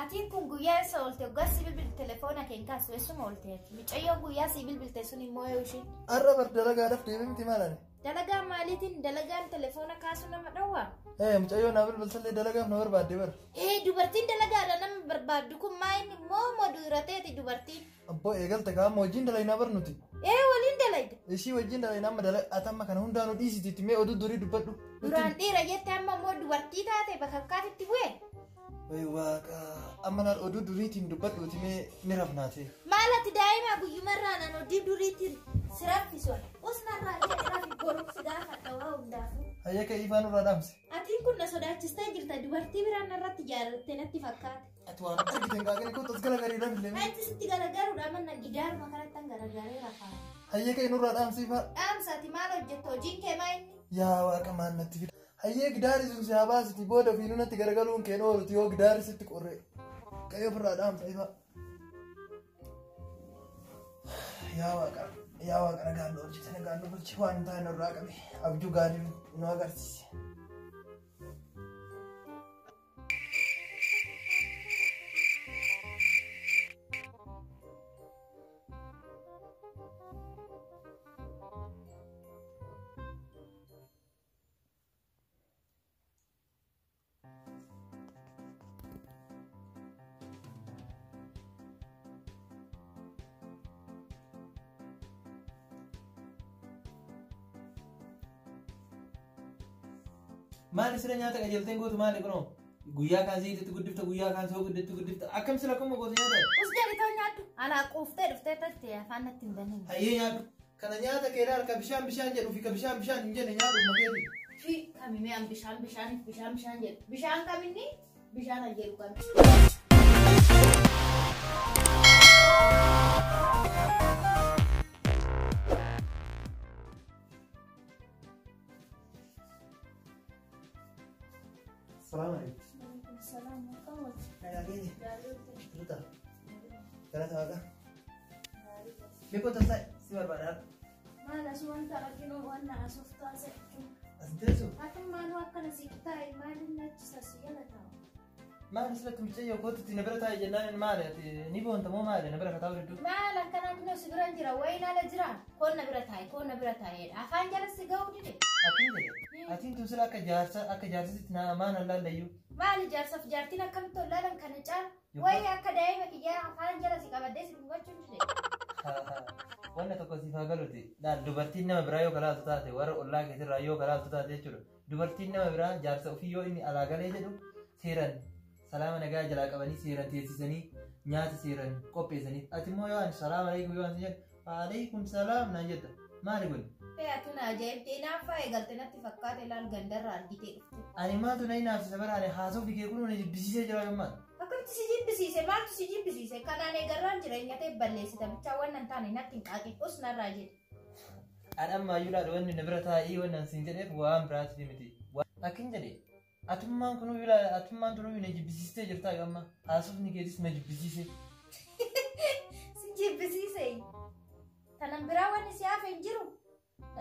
Atiin kun guyyaa eessa oolte? Waggaa si bilbilte telefoona kee hin kaasu eessuma oolte ati? Mucayyoon guyyaa si bilbilte sun immoo yoo ishiin. Har'a bar dalagaadhaaf deemee miti maal ani? Dalagaa maaliitiin dalagaan telefoona kaasuu nama dhowwaa? Ee mucayyoo naa bilbiltallee dalagaaf na barbaadde bar. Ee dubartiin dalagaadha nama barbaaddu kun maa inni moo moduurateeti dubartiin? Abboo eegalte kaa'amma wajjin dalaynaa bar nuti. Ee waliin dalayda. Ishii wajjin dalaynaa amma dala ati amma kana hundaanuu dhiisitiitti mee oduu durii dubbadhu. Duraan dhiira jette amma immoo dubartii taate bakakkaatitti bu'e. Way waaqa amma laal oduu duriitiin dubbadhuuti mee ni rafnaate. Maal ati daa'ima guyyumarraa nan oduu duriitiin si raffisu. Usnarraa jedhe rafi boruuf si gaafadha waa hundaafuu. Hayya ka'ii ifaan irraa dhaamse. Atiin kun na sodaachistee jirta dubartii biraan narratti jaalatte natti fakkaate. Ati waan argite hin qaaqini kottu as garagarii rafillee. Anti sitti garagaruudha manna gidaaruma kanatti an garagaree rafaa. Hayya ka'ii nurraa dhaamsi ifaa. Dhaamsa ati maal hojjetta hojiin kee maa inni? Yaa waaqa maal natti fida. Hayyee gidaarri sun si haa baasiti booda ofiinuu natti garagaluun keen ooluti yoo gidaarri sitti qorre. Ka'ii ofirraa dhaamsa ifaa. Yaa waaqa yaa waaqa nagaan nu oolchite nagaan nu bulchi waan hin taane nurraa qabi abjuu gaarii nu agarsiise. Maali sila nyaata qajeelteen gootu maali kunoo? Guyyaa kaan zayititti guddifta guyyaa kaan soogiddetti guddifta akkam sila akkuma goota nyaata? Us jedhi too nyaadhu. Alaa quuftee dhuftee tatte afaan natti hin banin. Hayyee nyaadhu. Kana nyaata kee ilaal ka bishaan bishaan jedhuu fi ka bishaan bishaan hin jenne nyaadhu makeeti. Fi kami mee an bishaan bishaan bishaan bishaan jedhu. Bishaan kaminni bishaan an jedhu kami. Salaam alaikum. Salaam alaikum. Nagaa keenya. Turta. Galata waaqa. Mee kottu taa'e si barbaada. Maal asumaan ta'a waan na asuuf taasise. As teessu. Ati maal akkana si taa'e maaliin nachisa si jala taa'u? Maali silatti mucayyoo kottutti na bira taa'e jennaan maali ati ni boonta moo maali na bira kataa'u hedduu? Maal akkanaa kunoo si bira jira wayiin ala jira koon na bira taa'e koon na bira taa'eedha afaan jala si ga'uu dide. Akkin jedhe atiin tun sila akka jaarsa akka jaarsisitti na maan allaallayyuu. Maali jaarsaaf jaartiin akkamitti ollaalan kana caala wayi akka daa'ima kiyyaa afaan jala si qabadee si dhungachuu dide. Wanna tokko siif haa galuuti. Laal dubartiin nama biraa yoo kalaaltu taate warra ollaa keetirraa yoo kalaaltu taate jechuudha. Dubartiin nama biraa jaarsa ofii yoo inni alaa galee jedhu seeran salaama nagaa jalaa qabanii seeran teessisanii nyaata seeran qopheessanii. Ati immoo yoo ani salaama alaikum yoo ani jedhu waalaikum salaam naan jetta. Maali kun? Ati na ajaa'ibdee naaffaa eegalte natti fakkaate laal gandarraa argitee dhufte. Ani maaltu na hinaafsisa bara ani haasofni kee kunuu na jibbisiisee jira gammaa. Akkamitti si jibbisiise maaltu si jibbisiise kanaan eegarraan jireenya ta'e balleessita bichaa waan hin taane natti hin qaaqin us narraa jedhe. Ani amma iyyuu laal wanni na bira taa'ii wanni ani siin jedheef waan biraatiif miti. Akkin jedhe atummaan kunuu laal atummaan tunuu na jibbisiistee jirtaa gamma haasofni keetis na jibbisiise. Si jibbisiise. Tanan biraa wanni si hafe hin jiru.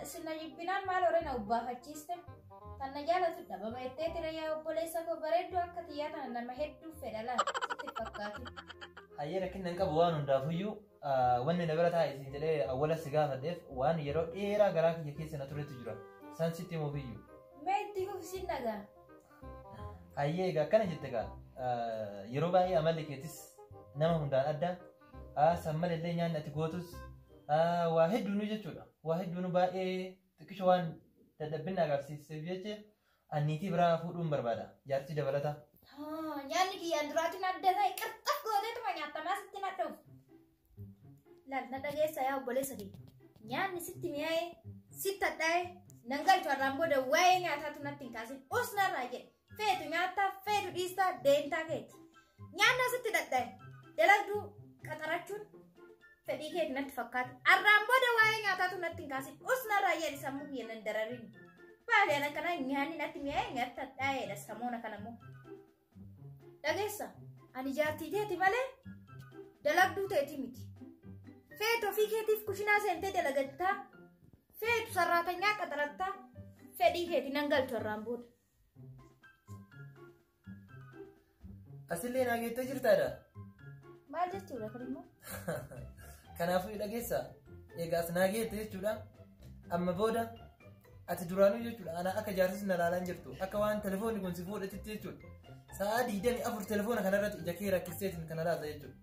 Si na jibbinaan maal horee na ubbaafachiiste. Tan na jaalatu dhabama jettee tira yaa obboleessa koo bareedduu akka xiyyaa tana nama hedduu fedha laal sitti fakkaatu. Hayyee rakkina hin qabu waan hundaafuyyuu wanni na bira taa'e siin jedhee awwala si gaafadheef waan yeroo dheeraa garaa kiyya keessa na turetu jira. San sitti himuufiyyuu. Mee itti fufi sin dhagaa. Hayyee egaa akkana jette egaa yeroo baay'ee amalli keetis nama hundaan adda. San malallee nyaanni ati gootus waa hedduunuu jechuudha. Waa hedduunuu baay'ee xiqqisho waan dadhabbina agarsiiseef jecha anniitii biraa fuudhuun barbaada. Jaartii dabalataa. Nyaanni kiyyaan duraatiin adda ta'e qirxaf gooteetuma nyaatamaa sitti nadhuuf. Laal na dhageessa yaa obboleessa kiyya. Nyaanni sitti mi'aaye sitti hadhaa'e nan galchu har'aan booda waa'ee nyaataatu natti hin kaasin us narraa jedhe. Feetu nyaattaa feetu dhiistaa deentaa keeti. Nyaanni asitti dhadhaa'e dalagduu qaxarachuun fedhii keeti natti fakkaata. Har'aan booda waa'ee nyaataatu natti hin kaasin us narraa jedhe sammuu kiyya nan dararin. Maali ana kana nyaanni natti mi'aaye nyaatti hadhaa'eedha samoona kana immoo. Dhageessa ani jaartii teeti malee dalagduu teeti miti. Feetu ofii keetiif kushinaa seentee dalagattaa feetu sarraatanyaa qaxarattaa fedhii keeti nan galchu har'aan booda. Asillee naa geettee jirtaadha. Maal jechuudha kun immoo? Kanaafuu dhageessa egaa as naa geette jechuudha. Amma booda ati duraanuu jechuudha ana akka jaarsis na laalaan jirtu akka waan telefoonni kun si fuudhatitti jechuudha. Sa'a 24 telefoona kanarratti ija kee rakkisteetiin kana laata jechuudha.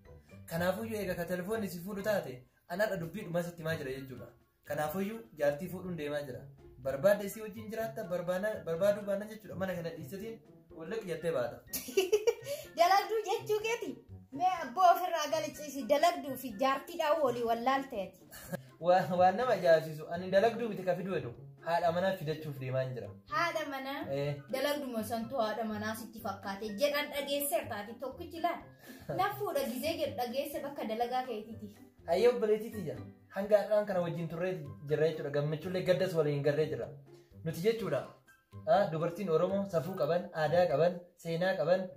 Kanaafuyyuu egaa ka telefoonni si fuudhu taate anarra dubbii dhumaa sitti himaa jira jechuudha. Kanaafuyyuu jaartii fuudhuun deemaa jira. Barbaadde isii wajjin jiraatta barbaaduu baannan jechuudha mana kana dhiisatiin wallaqi jettee baata. Dalagduu jechuu keeti. Mee abboo ofirraa galchisi dalagduu fi jaartiidhaan walii wallaalteeti. Waan nama ajaa'ibsiisu ani dalagduu miti ka fiduu jedhu haadha manaa fidachuuf deemaa jira. Haadha manaa dalagduma santuu haadha manaa sitti fakkaate jedhan dhageesseertaati tokkichi laal. Na fuudha gizee jedhu dhageesse bakka dalagaa keetiiti. Hayyee obboleettii tiyya hanga har'aan kana wajjin turree jirra jechuudha gammachuullee gaddas waliin garree jira. Nuti jechuudha dubartiin Oromoo safuu qaban, aadaa qaban, seenaa qaban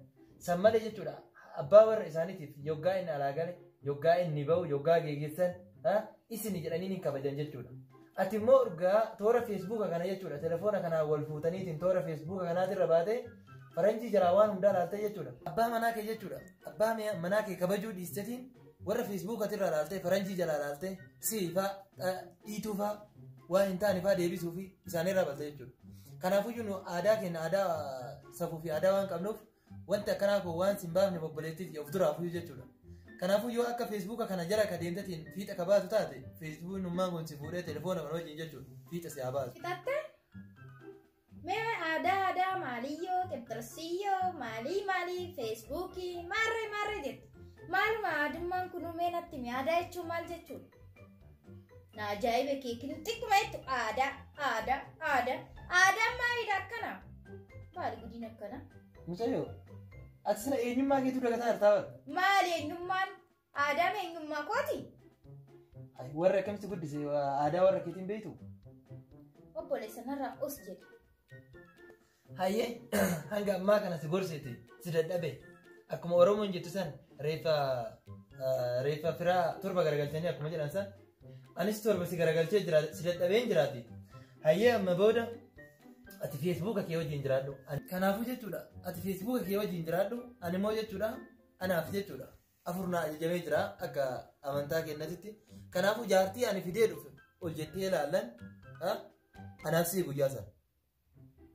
san malee jechuudha abbaa warra isaaniitiif yoggaa inni alaa gale, yoggaa inni bahu, yoggaa geeggeessan isin jedhanii ni kabajan jechuudha. Ati immoo ergaa toora feesbuuka kana jechuudha telefoona kanaan wal fuutaniitiin toora feesbuuka kanaatirra baatee faranjii jaraa waan hundaa laaltee jechuudha. Abbaa manaa kee jechuudha abbaa manaa kee kabajuu dhiistetiin warra feesbuukatirra laaltee faranjii jalaa laaltee siifaa dhiituu faa waan hin taane faa deebisuu fi isaanirra balte jechuudha. Kanaafuyyuu nu aadaa keenya aadaa safuu fi aadaa waan qabnuuf wanti akkanaa kun waan sin baafne obboleettiif of duraafuyyuu jechuudha. Kanaafuu yoo akka feesbuuka kana jala ka deemtetiin fiixa ka baatu taate feesbuuknummaan kun si fuudhee telefoona kana wajjin jechuudha fiixa si haa baasu. Fixattee? Mee aadaa aadaa maaliyyoo qibxirsiyyoo maalii maalii feesbuukii maarree maarree jetti. Maaluma aadummaan kun mee natti himi aadaa jechuun maal jechuudha? Na ajaa'iba keekin xiqquma jettu aadaa aadaa aadaa aadaan maalidha akkana? Maali gudiin akkana? Mucayyoo ati sila eenyummaa keetu dagataa jirtaa bara. Maali eenyummaan? Aadaan eenyummaa kooti? Warra akkamitti guddise aadaa warra keetiin beektu? Obboleessa narraa os jedhe. Hayyee hanga ammaa kana si gorsite si dadhabe akkuma Oromoon jettu san reeffa firaa torba garagalchanii akkuma jedhan san anis torba si garagalchee jira si dadhabeen jiraati. Hayyee amma booda ati feesbuuka kee wajjin jiraadhu. Kanaafuu jechuudha ati feesbuuka kee wajjin jiraadhu ani immoo jechuudha anaaf jechuudha afur naa ajajamee jira akka amantaa kennatitti. Kanaafuu jaartii ani fidee dhufe ol jettee ilaallan anaaf sii guyyaa sana.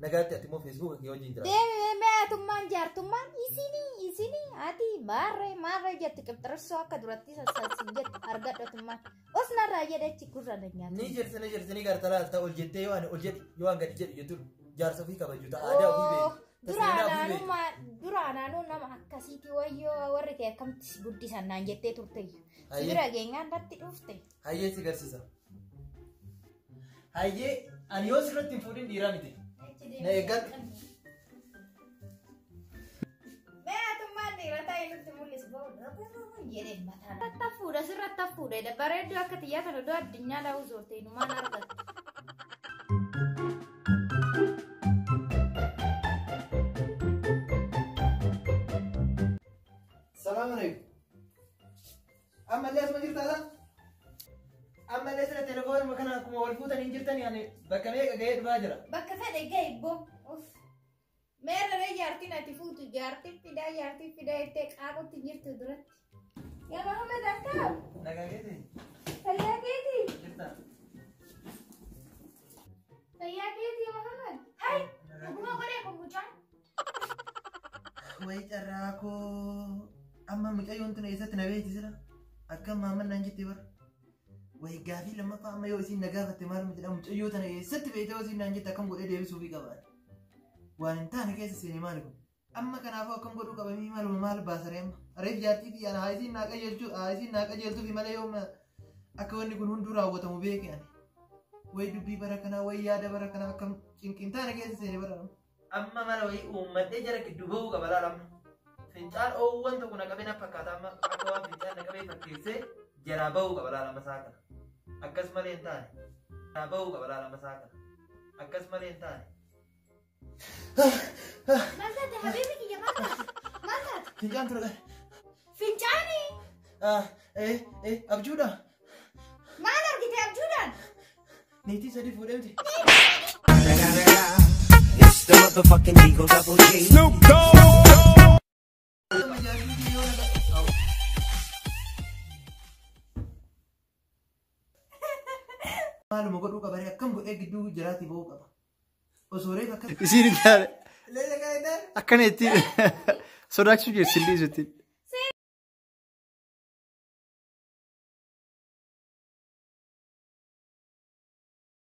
Nagaatti ati immoo feesbuuka kee wajjin jiraadhu. Deemee mee atummaan jaartummaan isinii isinii ati maarree maarree jetti qibxirissoo akka duratti sassaabsin jettu argadhatummaan. Os narraa jedhechi gurra na nyaata. Ni jirti ni jirti ni garta laalta ol jettee yoo ani ol jedhi yoo an gadi jedhu jettu jaarsa ofii kabaju ta'a aadaa ofii beeku. Dura naanuu nama akkasiiti wayyoo warri kee akkamitti si guddisan naan jettee turte. Si bira geenyaan natti dhufte. Hayyee si garsiisa. Hayyee ani yoo sirratti hin fuudhin dhiiraa miti. Na eeggadhu. Mee atummaan dhiira ta'e nutti mul'isu jedhee mataan. Sirratti fuudha sirratti fuudha bareedduu akka xiyyaa kana iddoo addunyaa dha'uu soorte inumaan argatu. Salaam alaikum. Ammallee asuma jirtaa? Ammallee sira telefoonuma kana akkuma wal fuutan hin jirtani ani bakka meeqa ga'ee dhufaa jira. Bakka fedhe ga'e boo. Meerree jaartiin ati fuutu jaartiin fidaa jaartiin fidaa jettee qaaqutti jirtu duratti. Yaa Mahammed akkam? Nagaa keeti? Fayyaa keeti? Jirtaa? Fayyaa keeti Mahammed? Hai! Dhuguma godhee kun mucaan. Wayi carraa koo amma mucayyoon tun eessatti na beekti sira? Akkam Mahammed naan jette bara. Wayi gaafii lammaffaa amma yoo isiin na gaafatte maaluma jedha mucayyoo tana eessatti beekte yoo isiin naan jette akkam godhee deebisuufii qaba. Waan hin taane keessa seene maali kun? Amma kanaafuu akkam godhuu qabamii maaluma maal baasaree amma? Reef jaartii fi ana haa isiin naa qajeelchuu haa isiin naa qajeeltuufi malee yoo akka wanni kun hunduu raawwatamu beeke ani. Wayi dubbii bara kanaa wayi yaada bara kanaa akkam cinqiin taane keessa seene bara. Amma mala wayii uummadhee jara gidduu bahuu qaba laala amma. Fincaan oowwan tokko na qabee na fakkaata amma akka waan fincaan na qabee fakkeessee jaraa bahuu qaba laala amma isaa kana. Akkas malee hin taane. Jaraa bahuu qaba laala amma isaa kana. Akkas malee hin taane. Maal taate habiibi kiyya maal taate? Maal taate? Fincaan ture. Fincaani? Abjuudha. Maal argite abjuudhaan? Niitii sadii fuudhee miti. It's the motherfucking Eagle Double G. Snoop Dogg. Maaluma godhuu qaba ree? Akkam godhee gidduu jiraatii ba'uu qaba? Osoo reef akka. Isiin hin taane Leela gaa'idhaan. akkana ittiin sodaachisuu jirti sin dhiisutti.